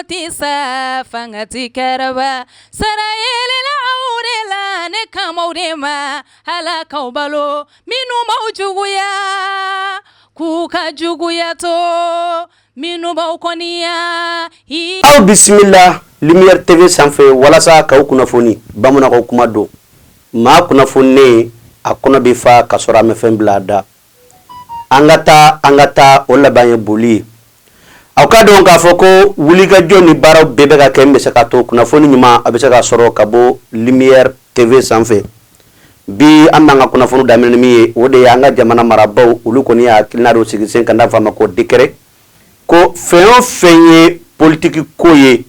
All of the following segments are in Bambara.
tɛ sa, fanga tɛ karaba. Sara yelela aw de la, ne kan b'aw de ma. Ala k'aw balo, minnu b'aw juguya, k'u ka juguya to, minnu b'aw kɔniya. Aw bisimila Lumière TV sanfɛ walasa k'aw kunnafoni bamananw kuma don maa kunnafoni a kɔnɔ bɛ fa ka sɔrɔ a ma fɛn bila a da. An ka taa an ka taa o laban ye boli ye aw ka dɔn k'a fɔ ko wulikajɔ ni baaraw bɛɛ bɛ ka kɛ min bɛ se ka to kunnafoni ɲuman a bɛ se ka sɔrɔ ka bɔ Lumière TV sanfɛ. Bi an b'an ka kunnafoni daminɛ ni min ye, o de ye an ka jamana marabaaw, olu kɔni y'a hakilina dɔ sigi sen kan n'a fɔ a ma ko décret, ko fɛn o fɛn ye politiki ko ye,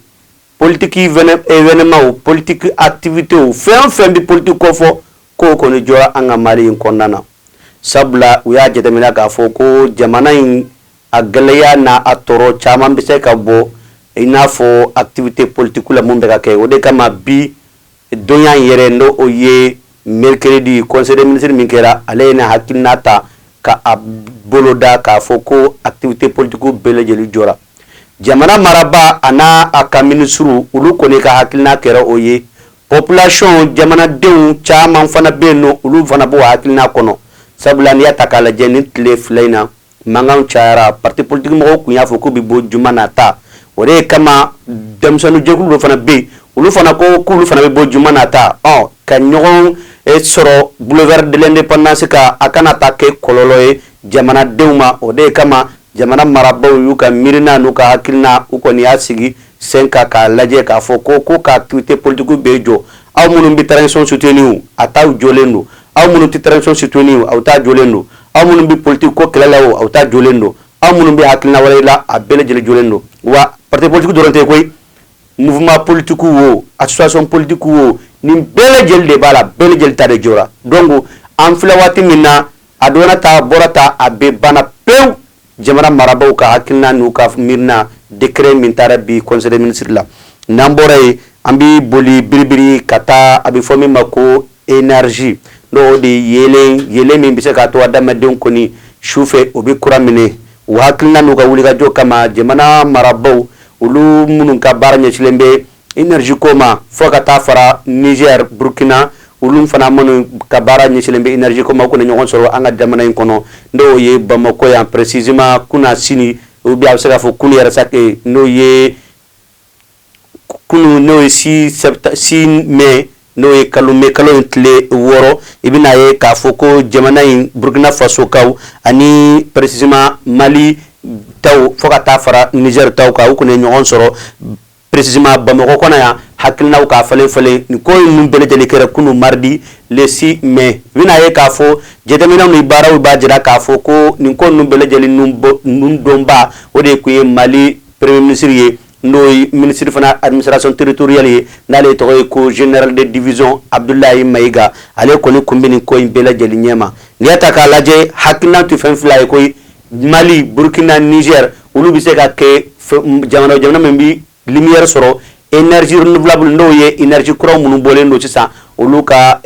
politiki événement, politiki activité, fɛn o fɛn bɛ politiki ko fɔ, k'o kɔni jɔra an ka Mali in kɔnɔna na. Sabula u y'a jateminɛ k'a fɔ ko jamana in a gɛlɛya n'a a tɔɔrɔ caman bɛ se ka bɔ i n'a fɔ activité politique la mun bɛ ka kɛ. O de kama bi donya in yɛrɛ, n'o o ye mercredi conseil des ministres min kɛra, ale ye na hakilina ta ka a boloda k'a fɔ ko activité politique bɛɛ lajɛlen jɔra. Jamana maraba a n'a a ka ministre, olu kɔni ka hakilina kɛra o ye. Population, jamanadenw caman fana bɛ yen nɔ, olu fana b'o hakilina kɔnɔ. Sabula n'i y'a ta k'a lajɛ, nin tile 2 in na, mankanw cayara. Parti politique mɔgɔw tun y'a fɔ k'u bɛ bɔ juma nata. O de kama denmisɛnnin jɛkulu dɔ fana bɛ yen, olu fana ko k'olu fana bɛ bɔ juma nata. Ɔ ka ɲɔgɔn sɔrɔ boulevard de l'Indépendance kan, a kana taa kɛ kɔlɔlɔ ye jamanadenw ma. O de kama jamana marabaaw y'u ka miirina n'u ka hakilina, u kɔni y'a sigi sen kan k'a lajɛ k'a fɔ ko ka activité politique bɛɛ jɔ. Aw minnu bɛ transition soutenir, a t'aw jɔlen don. Aw minnu tɛ transition soutenir, aw t'a jɔlen don. Aw minnu bɛ politique ko kɛlɛ la o, aw t'a jɔlen don. Aw minnu bɛ hakilina wɛrɛ la, a bɛɛ lajɛlen jɔlen don. Wa parti politique dɔrɔn tɛ koyi, mouvement politique wo, association politique wo, nin bɛɛ lajɛlen de b'a la, bɛɛ lajɛlen ta de jɔra. Donc an filɛ waati min na, a donna ta bɔra ta, a bɛɛ banna pewu. Jamana marabaaw ka hakilina n'u ka miirina, décret min taara bi conseil des ministres la. N'an bɔra yen, an bɛ boli biribiri ka taa a bɛ fɔ min ma ko énergie, n'o de ye yeelen, yeelen min bɛ se k'a to adamadenw kɔni su fɛ o bɛ courant minɛ. U hakilina n'u ka wulikajɔ kama, jamana marabaaw, olu minnu ka baara ɲɛsinnen bɛ énergie ko ma, fo ka taa fara Niger, Burkina, olu fana minnu ka baara ɲɛsinnen bɛ énergie ko ma, u kɔni ɲɔgɔn sɔrɔ an ka jamana in kɔnɔ, n'o ye Bamakɔ yan, précisément kunna sini, ou bien a bɛ se k'a fɔ kunu yɛrɛ sa, n'o ye kunu, n'o ye 6 mai, n'o ye kalo mai kalo in tile 6. I bɛna ye k'a fɔ ko jamana in, Burkina Faso kaw ani précisément Mali taw, fo ka taa fara Niger taw kan, u kɔni ye ɲɔgɔn sɔrɔ précisément Bamakɔ kɔnɔ yan, hakilinaw k'a falen falen. Nin ko ninnu bɛɛ lajɛlen kɛra kunu mardi le 6 mai. I bɛna ye k'a fɔ jateminɛw ni baaraw b'a jira k'a fɔ ko nin ko ninnu bɛɛ lajɛlen nun donba, o de tun ye Mali premier ministre ye, n'o ye ministre fana administration territoriale ye, n'ale tɔgɔ ye ko général de division Abdoulaye Maïga. Ale kɔni kun bɛ nin ko in bɛɛ lajɛlen ɲɛma. N'i y'a ta k'a lajɛ, hakilina tɛ fɛn fila ye koyi. Mali, Burkina, Niger, olu bɛ se ka kɛ jamana jamana min bɛ lumière sɔrɔ, énergie renouvelable, n'o ye énergie kuraw minnu bɔlen don sisan, olu ka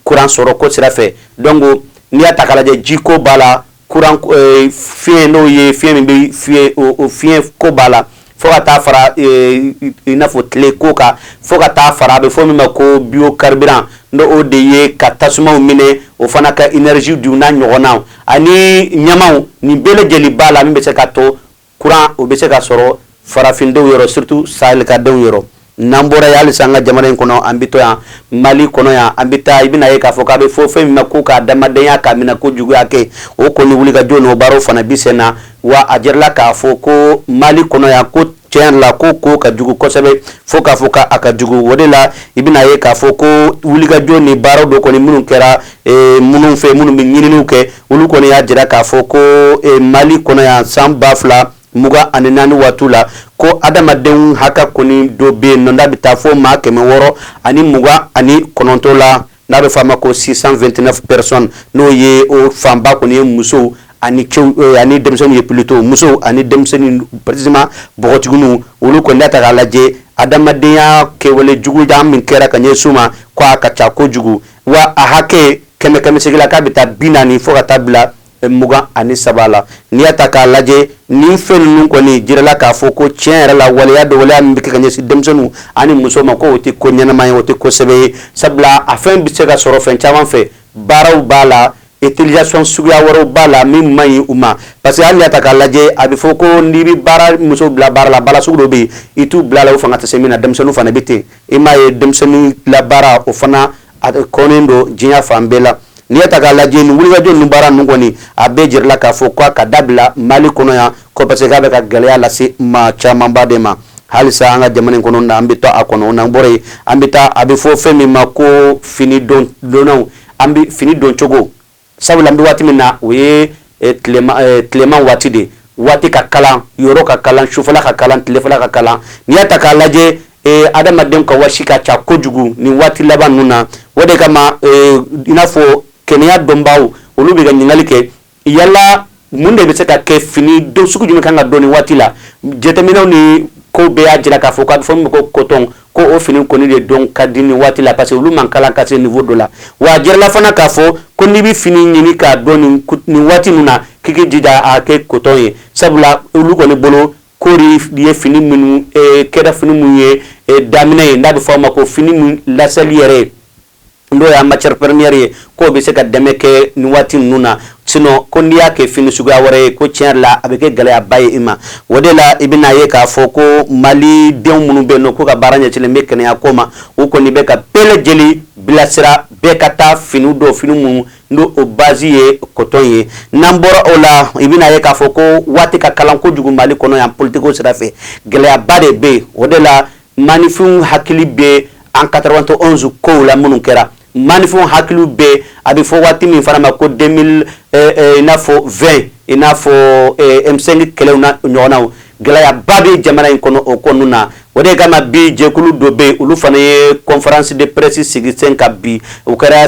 courant sɔrɔ ko sira fɛ. Donc n'i y'a ta k'a lajɛ, jiko b'a la, courant fiɲɛ, n'o ye fiɲɛ min bɛ fiɲɛ, o fiɲɛ ko b'a la, fo ka taa fara i n'a fɔ tile ko kan, fo ka taa fara a bɛ fɔ min ma ko biocarburant, n'o o de ye ka tasumaw minɛ, o fana ka énergie di, n'a ɲɔgɔnnaw ani ɲamaw. Nin bɛɛ lajɛlen b'a la min bɛ se ka to courant o bɛ se ka sɔrɔ farafindenw yɔrɔ, surtout sahelikadenw yɔrɔ. N'an bɔra yen, halisa an ka jamana in kɔnɔ, an bɛ to yan Mali kɔnɔ yan, an bɛ taa, i bɛna ye k'a fɔ k'a bɛ fɔ fɛn min ma ko ka adamadenya k'a minɛ ko juguya kɛ, o kɔni wulikajɔ n'o baaraw fana bi sen na. Wa a jirala k'a fɔ ko Mali kɔnɔ yan, ko tiɲɛ la, ko ka jugu kosɛbɛ, fo k'a fɔ k'a ka jugu. O de la i bɛna ye k'a fɔ ko wulikajɔ ni baaraw dɔ kɔni minnu kɛra minnu fɛ, minnu bɛ ɲininiw kɛ, olu kɔni y'a jira k'a fɔ ko Mali kɔnɔ yan, san 2024 waati la, ko adamadenw hakɛ kɔni dɔ bɛ yen nɔ, n'a bɛ taa fo maa 629 la, n'a bɛ fɔ a ma ko 629 personnes, n'o ye o fanba kɔni ye musow ani cɛw ani denmisɛnninw ye, plutôt musow ani denmisɛnnin, précisément npogotigininw. Olu kɔni y'a ta k'a lajɛ, adamadenya kɛwale juguya min kɛra ka ɲɛsin u ma, ko a ka ca kojugu. Wa a hakɛ kɛmɛ kɛmɛ segi la, k'a bɛ taa 40 fo ka taa bila 23 la. N'i y'a ta k'a lajɛ, nin fɛn ninnu kɔni jirala k'a fɔ ko tiɲɛ yɛrɛ la, waleya dɔ, waleya min bɛ kɛ ka ɲɛsin denmisɛnninw ani musow ma, ko o tɛ ko ɲɛnama ye, o tɛ ko sɛbɛ ye, sabula a fɛn bɛ se ka sɔrɔ fɛn caman fɛ. Baaraw b'a la, utilisation suguya wɛrɛw b'a la min man ɲi u ma, parce que hali y'a ta k'a lajɛ, a bɛ fɔ ko n'i bɛ baara, muso bila baara la, baara sugu dɔ bɛ yen, i t'u bila la, u fanga tɛ se min na. Denmisɛnninw fana bɛ ten. I m'a ye, denmisɛnnin la baara, o fana a kɔnnen don diɲɛ fan bɛɛ la. N'i y'a ta k'a lajɛ, nin wulikajɔ ninnu, baara ninnu kɔni, a bɛɛ jirala k'a fɔ k'a ka dabila Mali kɔnɔ yan ko parce que k'a bɛ ka gɛlɛya lase maa camanba de ma halisa an ka jamana in kɔnɔ. Na an bɛ taa a kɔnɔ, n'an bɔra yen, an bɛ taa, a bɛ fɔ fɛn min ma ko fini don donnaw, an bɛ fini don cogo, sabula an bɛ waati min na, o ye tilema waati de, waati ka kalan, yɔrɔ ka kalan, sufɛla ka kalan, tilefɛla ka kalan. N'i y'a ta k'a lajɛ, adamadenw ka wasi ka ca kojugu nin waati laban ninnu na. O de kama, i n'a fɔ kɛnɛya dɔnbaaw, olu bɛ ka ɲininkali kɛ: yala mun de bɛ se ka kɛ, fini don sugu jumɛn kan ka don nin waati la? Jateminɛw ni ko bɛɛ y'a jira k'a fɔ k'a bɛ fɔ min ma ko coton, ko o fini kɔni de don ka di nin waati la, parce que olu man kalan ka se niveau dɔ la. Wa a jirala fana k'a fɔ ko n'i bɛ fini ɲini k'a dɔn nin waati ninnu na, k'i k'i jija a kɛ coton ye, sabula olu kɔni bolo, kori ye fini minnu kɛra fini minnu ye daminɛ ye, n'a bɛ fɔ a ma ko fini min lasali yɛrɛ ye, n'o y'a matière première ye, k'o bɛ se ka dɛmɛ kɛ nin waati ninnu na. Sinon ko n'i y'a kɛ fini suguya wɛrɛ ye, ko tiɲɛ yɛrɛ la, a bɛ kɛ gɛlɛyaba ye i ma. O de la, i bɛna ye k'a fɔ ko Mali denw minnu bɛ yen nɔ, k'u ka baara ɲɛsinnen bɛ kɛnɛya ko ma, u kɔni bɛ ka bɛɛ lajɛlen bilasira, bɛɛ ka taa fini dɔw, fini minnu n'o o base ye coton ye. N'an bɔra o la, i bɛna ye k'a fɔ ko waati ka kalan kojugu Mali kɔnɔ yan, politiko sira fɛ, gɛlɛyaba de bɛ yen. O de la, maanifinw hakili bɛ en 91 kow la minnu kɛra, maanifinw hakili bɛ a bɛ fɔ waati min fana ma ko 2000, i n'a fɔ 20, i n'a fɔ M5 kɛlɛw na ɲɔgɔnnaw. Gɛlɛyaba bɛ jamana in kɔnɔ o ko ninnu na. O de kama bi, jɛkulu dɔ bɛ yen, olu fana ye conférence de presse sigi sen kan bi. O kɛra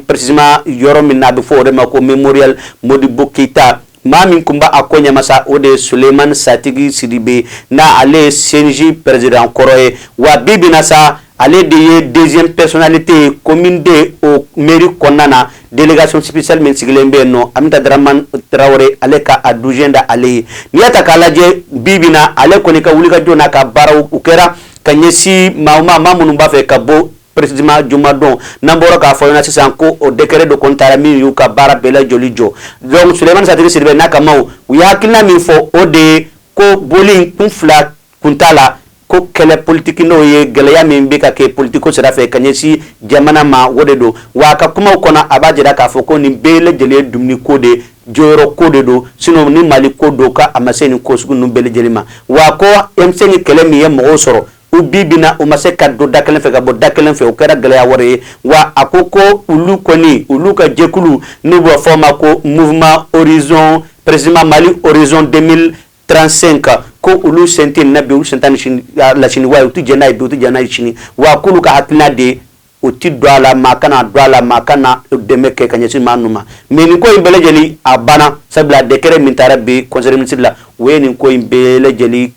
précisément yɔrɔ min na, a bɛ fɔ o de ma ko Mémorial Modibo Keyita. Maa min tun b'a ko ɲɛmasa, o de ye Sulemani Satigi Sidibe, n'a ale ye CNJ président kɔrɔ ye. Wa bi bi na sa, ale de ye deuxième personnalité ye commune de o mairie kɔnɔna na, délégation spéciale min sigilen bɛ yen nɔ, Aminata Dramane Traoré, ale ka adjoint da ale ye. N'i y'a ta k'a lajɛ, bi bi na, ale kɔni ka wulikajɔ n'a ka baaraw, u kɛra ka ɲɛsin maa maa minnu b'a fɛ ka bɔ, précisément jumadon n'an bɔra k'a fɔ ɲɛna sisan ko o décret dɔ kɔni taara min y'u ka baara bɛɛ lajɔli jɔ. Donc Sulemani Satigi Sidibe n'a ka maaw, u ye hakilina min fɔ, o de ye ko boli kun fila kun t'a la, ko kɛlɛ politiki, n'o ye gɛlɛya min bɛ ka kɛ politiko sira fɛ ka ɲɛsin jamana ma, o de don. Wa a ka kumaw kɔnɔ, a b'a jira k'a fɔ ko nin bɛɛ lajɛlen ye dumuni ko de, jɔyɔrɔ ko de don. Sinon ni Mali ko don, ka a ma se nin ko sugu ninnu bɛɛ lajɛlen ma. Wa ko M5 kɛlɛ min ye mɔgɔw sɔrɔ, u bi bi na, u ma se ka don da kelen fɛ ka bɔ da kelen fɛ, o kɛra gɛlɛya wɛrɛ ye. Wa a ko ko olu kɔni, olu ka jɛkulu, n'u b'a fɔ a ma ko Mouvement Horizon, précisément Mali Horizon 2035, ko olu sen tɛ nin na bi, olu sen tɛ nin la sini, wa u tɛ jɛn n'a ye bi, u tɛ jɛn n'a ye sini. Wa k'olu ka hakilina de, o ti don a la, maa kana don a la, maa kana dɛmɛ kɛ ka ɲɛsin maa ninnu ma. Mais nin ko in bɛɛ lajɛlen a banna, sabula décret min taara bi conseil des ministres la, o ye nin ko in bɛɛ lajɛlen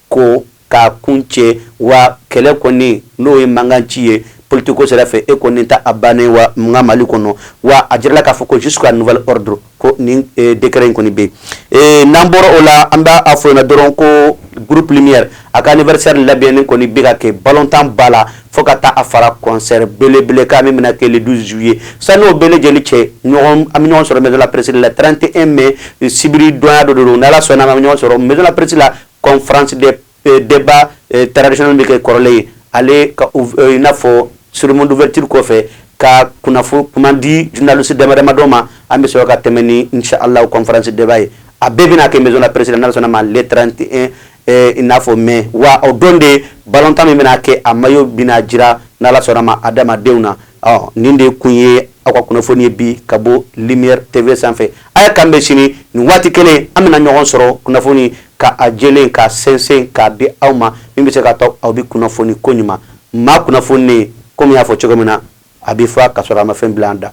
ko k'a kun cɛ. Wa kɛlɛ kɔni, n'o ye mankan ci ye politiko sira fɛ, e kɔni ta a bannen wa mun ka Mali kɔnɔ. Wa a jirala k'a fɔ ko jusqu'à nouvel ordre, ko nin décret in kɔni bɛ yen. N'an bɔra o la, an b'a fɔ ɲɛna dɔrɔn ko groupe Lumière a ka anniversaire labɛnnen kɔni bɛ ka kɛ, balontan ba la, fo ka taa a fara concert belebele kan min bɛna kɛ le 12 juillet. Sani o bɛɛ lajɛlen cɛ, ɲɔgɔn an bɛ ɲɔgɔn sɔrɔ maison de la presse la 31 mai, sibiri donya dɔ don. N'Ala sɔnna, an bɛ ɲɔgɔn sɔrɔ maison de la presse la, conférence de débat traditionnel bɛ kɛ kɔrɔlen ye, ale ka i n'a fɔ cérémonie d'ouverture kɔfɛ, ka kunnafoni kuma di journaliste dama damadɔ ma, an bɛ sɔrɔ ka tɛmɛ ni inshallah conférence débat ye. A bɛɛ bɛna kɛ maison de la presse la, n'Ala sɔnna ma, le 31, i n'a fɔ mai. Wa o don de, balontan min bɛna kɛ, a maillot bɛna jira, n'Ala sɔnna ma, adamadenw na. Ɔ nin de kun ye aw ka kunnafoni ye bi ka bɔ Lumière TV sanfɛ. A ye k'an bɛn sini nin waati kelen, an bɛna ɲɔgɔn sɔrɔ kunnafoni ka a jɛlen, ka sɛnsɛn k'a di aw ma, min bɛ se ka to aw bɛ kunnafoni ko ɲuman maa kunnafoni. Komi y'a fɔ cogo min na, a bɛ fɔ ka sɔrɔ a ma fɛn bila an da.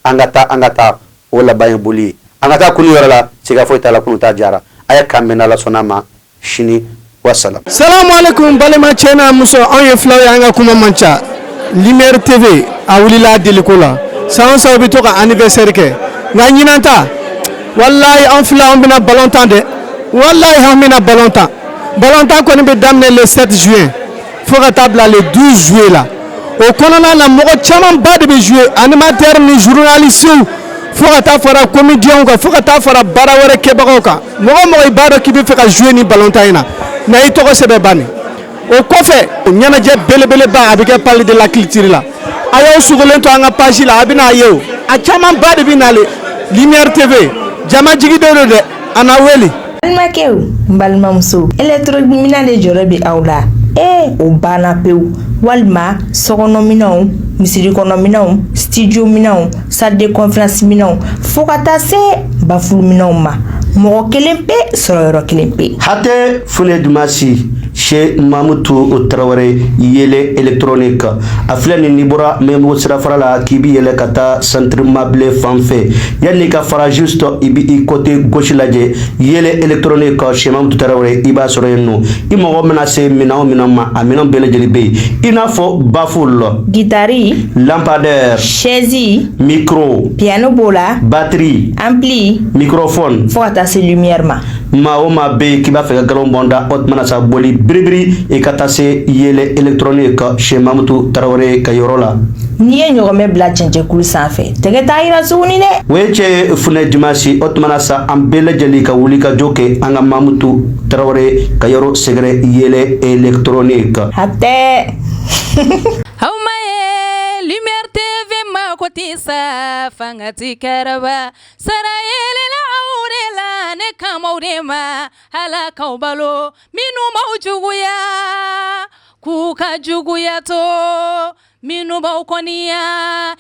An ka taa, an ka taa, o laban ye boli ye. An ka taa kunu yɔrɔ la, siga foyi t'a la, kunu ta jara. A ye k'an bɛn, n'Ala sɔnna ma, sini. Wasalam. Salamu alaikum, balima cɛ n'a muso. Anw ye filaw ye, an ka kuma man ca. Lumière TV a wulila a deliko la, san o san u bɛ to ka anniversaire kɛ, nka ɲinan ta Walayi, an fila, an bɛna ballon tan dɛ. Walayi, an bɛna ballon tan. Ballon tan kɔni bɛ daminɛ le 7 juin fo ka taa bila le 12 juillet la. O kɔnɔna na, mɔgɔ camanba de bɛ jouer, animateur ni journaliste, fo ka taa fara comédien kan, fo ka taa fara baara wɛrɛ kɛbagaw kan. Mɔgɔ o mɔgɔ i b'a dɔn k'i bɛ fɛ ka jouer ni ballon tan in na, na i tɔgɔ sɛbɛn bani. O kɔfɛ, ɲɛnajɛ belebeleba, a bɛ kɛ Palais de la Culture la. A y'aw sogolen to an ka page la, a bɛna ye. O a camanba de bɛ nale. Lumière TV, jama jigi don dɛ, a na wele. Balimakɛw, n balimamuso, électronique de jɔrɔ bɛ aw la. Ee, o banna pewu. Walima sokɔnɔminɛnw, misiri kɔnɔminɛnw, studio minɛnw, salle de conférence minɛnw, fo ka taa se baffle minɛnw ma, mɔgɔ kelen pe sɔrɔ yɔrɔ kelen pe. Hatɛ Fune Dumasi chez Mamutu Tarawele, Yele Électronique. A filɛ nin, n'i bɔra Mɛnbugu sirafara la k'i bi yɛlɛ ka taa Centre Mabile fan fɛ, yanni ka fara, juste i bi i côté gauche lajɛ, Yele Électronique chez Mamutu Tarawele, i b'a sɔrɔ yen nɔ. I mago mana se minɛn o minɛn ma, a minɛn bɛɛ lajɛlen bɛ yen, i n'a fɔ baffle, guitare, lampadaire, chaise, micro, piano b'o la, batterie, ampli, microphone, fo ka taa se lumière ma. Maa o maa bɛ yen k'i b'a fɛ ka galon bɔn da, o tuma na sa, boli biribiri, i ka taa se Yele Électronique chez Mamutu Tarawele ka yɔrɔ la. N'i ye ɲɔgɔmɛ bila cɛncɛnkulu sanfɛ, tɛgɛ t'a yira tuguni dɛ. O ye cɛ Funɛ Dimasi. O tuma na sa, an bɛɛ lajɛlen ka wuli ka jɔ kɛ an ka Mamutu Tarawele ka yɔrɔ sɛgɛrɛ, Yele Électronique. Hatɛ. Aw ma ye Lumière TV ma ko tɛ sa fanga ti kɛrɛba sara yelela aw de la, ne kamaw de ma Ala k'aw balo minnu b'aw juguya k'u ka juguya to minnu b'aw kɔniya.